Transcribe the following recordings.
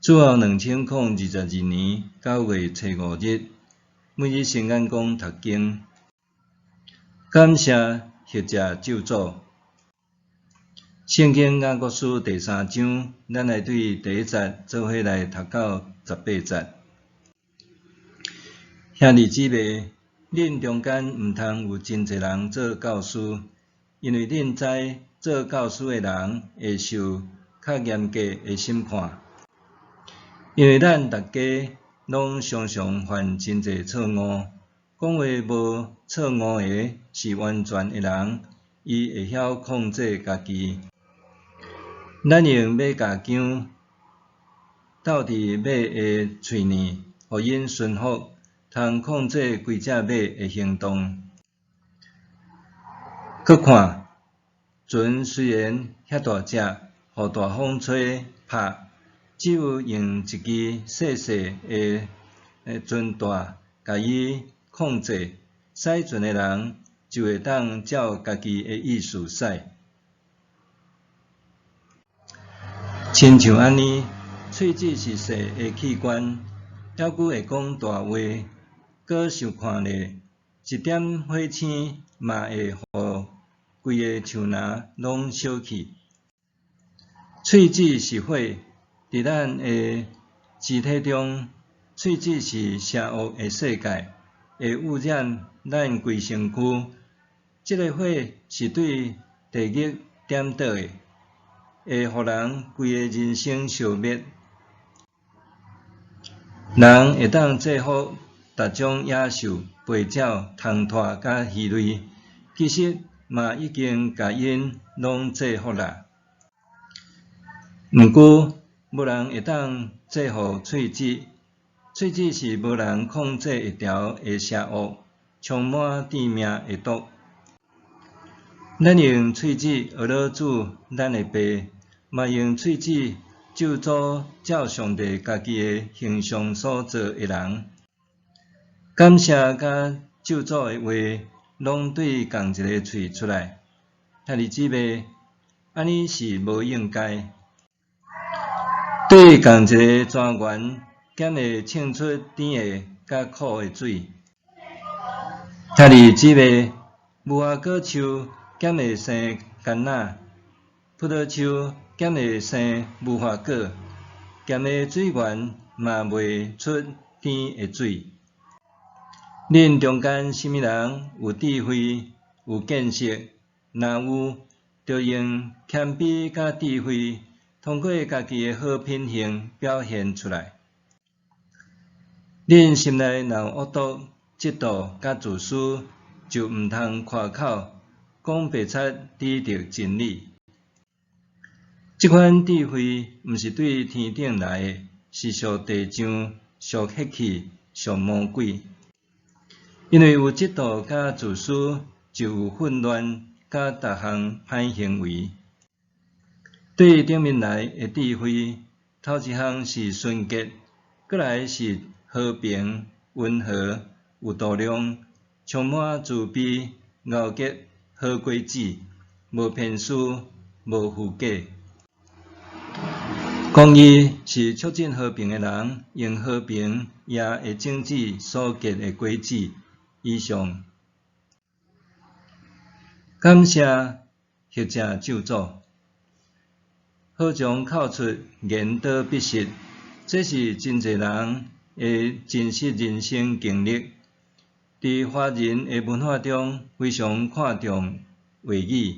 主後2022年9月初5日，每日聖眼光讀經，感謝或者咒詛。聖經雅各書第三章，咱來對第一節做伙來讀到18節。兄弟姊妹，恁中間毋通有真濟人做教師，因為恁知做教師的人會受較嚴格的審判。因為咱逐家攏常常犯真濟錯誤，講話無錯誤的是完全的人，伊會曉控制家己。咱用馬鉸鉗鬥佇馬的喙耳，予𪜶順服，通控制規隻馬的行動。閣看，船雖然遐大隻，予大風吹拍，只有用一支細細的船帶共伊控制，駛船的人就會當照家己的意思駛。親像按呢，喙齒是細的器官，猶閣會講大話。閣想看咧，一點火星嘛會予規个樹林攏燒去。喙齒是火，佇咱的肢體中，喙齒是邪惡的世界，會污染咱規身軀。這个火是對地獄點著的，會予人規个人生燒滅。人會當制服逐種野獸、飛鳥、蟲豸佮魚類，其實嘛已經共𪜶攏制服啦。毋過，無人會當制服喙齒，喙齒是無人控制會牢的邪惡，充滿致命的毒。咱用喙齒訛惱主咱的爸，嘛用喙齒咒詛照上帝家己的形象所造的人。感謝佮咒詛的話，攏對仝一个喙出來。兄弟姊妹，按呢是無應該。對仝一个泉源，敢會衝出甜的佮苦的水？兄弟姊妹，無花果樹敢會生柑仔？葡萄樹敢會生無花果？鹹的水源嘛袂出甜的水。恁中間啥物人有智慧、有見識？若有，就用謙卑佮智慧，通過家己的好品行表現出來。恁心內若有惡毒、嫉妒佮自私，就毋通誇口，講白賊知著真理。這款智慧毋是對天頂來的，是屬地上、屬血氣、屬魔鬼。因為有嫉妒佮自私，就有混亂佮逐項歹行為。對頂面來的智慧，頭一項是純潔，過來是和平、溫和、有度量，充滿慈悲，敖結好果子，無偏私，無虛假。公義是促進和平的人，用和平葉的種子所結的果子。以上，感謝或者咒詛。禍從口出，言多必失，這是真濟人的真實人生經歷。佇華人的文化中，非常看重話語。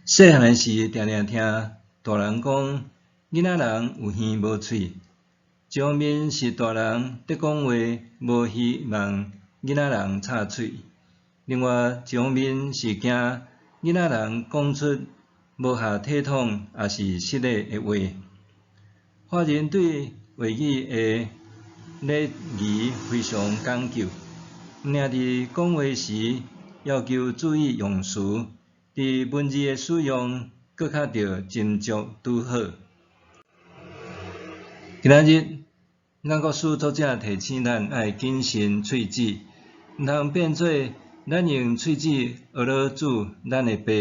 細漢時，定定聽大人講，囡仔人有耳無喙。一方面是大人佇講話，無希望囡仔人插喙；另外一方面是驚囡仔人講出無合體統抑是失禮的話。華人對話語的禮儀非常講究，毋但佇講話時要求注意用詞，佇文字的使用，閣較著斟酌拄好。今仔日雅各書作者提醒咱愛謹慎喙齒，毋通變做咱用喙齒訛惱主咱的爸，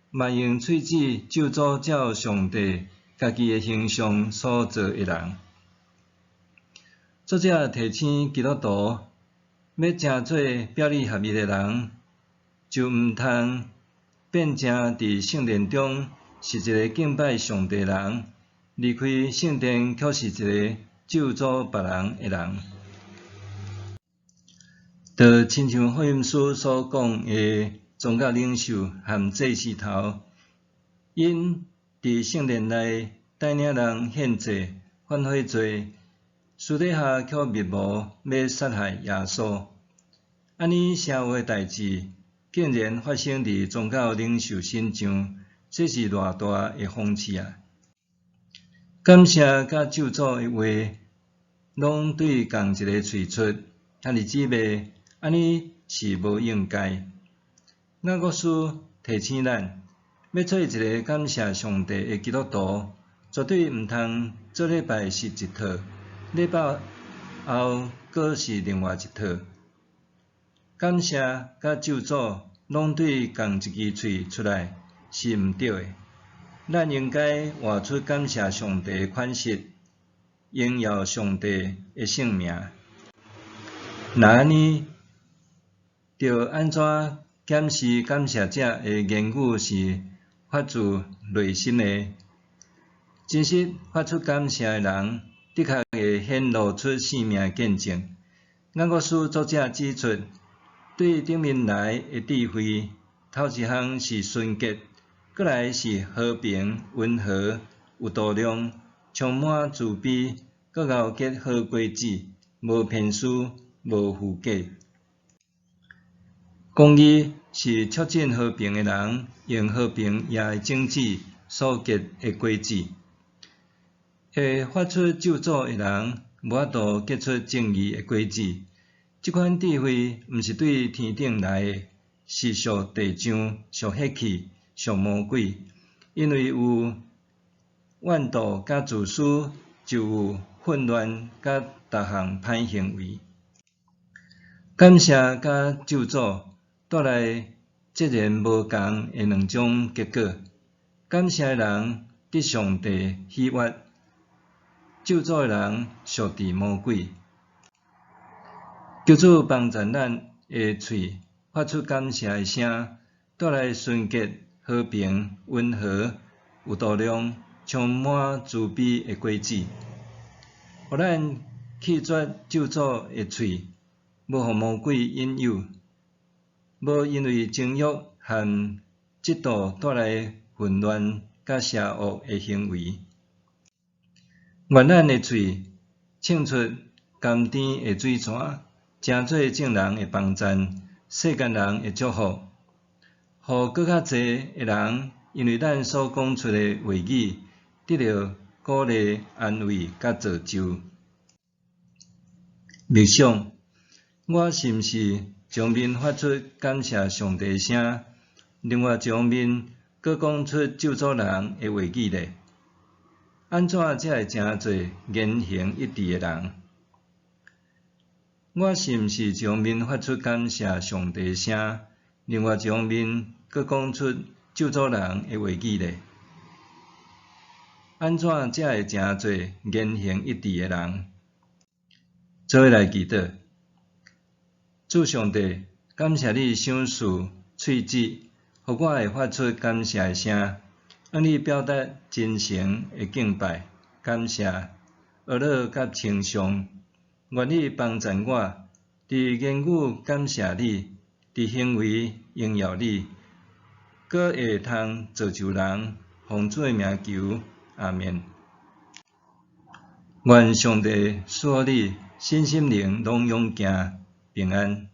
嘛用喙齒咒詛照上帝家己的形象所造的人。作者提醒基督徒，欲成做表裡合一的人，就毋通變成佇聖殿中是一个敬拜上帝人，離開聖殿卻是一个咒詛別人的人。就親像福音書所講的宗教領袖和祭司頭，𪜶佇聖殿內帶領人獻祭、反悔罪，私底下卻密謀欲殺害耶穌。按呢邪惡的代誌，竟然發生佇宗教領袖身上，這是偌大的諷刺啊！感謝佮咒詛的話，攏對仝一个喙出，兄弟姊妹，按呢是無應該。雅各書提醒咱，欲做一个感謝上帝的基督徒，絕對毋通做禮拜是一套，禮拜後閣是另外一套。感謝佮咒詛攏對仝一支喙出來，是毋對的。咱應該活出感謝上帝的款式，榮耀上帝的聖名。若按呢，著按怎檢視感謝者的言語是發自內心的？真實發出感謝的人，的確會顯露出生命的見證。雅各書作者指出，對頂面來的智慧，頭一項是純潔，閣來是和平、溫和、有度量、充滿慈悲，閣𠢕結好果子，無偏私，無虛假。公義是促進和平的人用和平夜的種子所結的果子。會發出咒詛的人，無法度結出正義的果子。這款智慧毋是對天頂來的，是屬地上、屬血氣、屬魔鬼。因為有怨妒佮自私，就有混亂佮逐項歹行為。感謝佮咒詛帶來截然無仝的兩種結果。感謝的人得上帝喜悅，咒詛的人屬佇魔鬼。求主幫助咱的喙發出感謝的聲，帶來純潔、和平、溫和、有度量、充滿慈悲的果子。予咱棄絕咒詛的喙，無予魔鬼引誘，無因為情欲和嫉妒帶來混亂佮邪惡的行為。願咱的喙唱出甘甜的水泉，成做眾人的幫贊，世間人的祝福，予閣較濟的人因為咱所講出的話語，得著鼓勵、安慰佮造就。默想，我是毋是一方面發出感謝上帝的聲，另外一方面閣講出咒詛人的話語呢？按怎才會成做言行一致的人？我是毋是一方面發出感謝上帝的聲，另外一方面閣講出咒詛人的話語呢？按怎才會成做言行一致的人？做伙來祈禱。主上帝，感謝你賞賜喙舌，予我會發出感謝的聲，向你表達真誠的敬拜、感謝、呵咾佮稱頌。願你幫助我，佇言語感謝你，佇行為榮耀你，閣會通造就人，奉主的名求，阿們。願上帝賜予你身心靈攏勇健平安。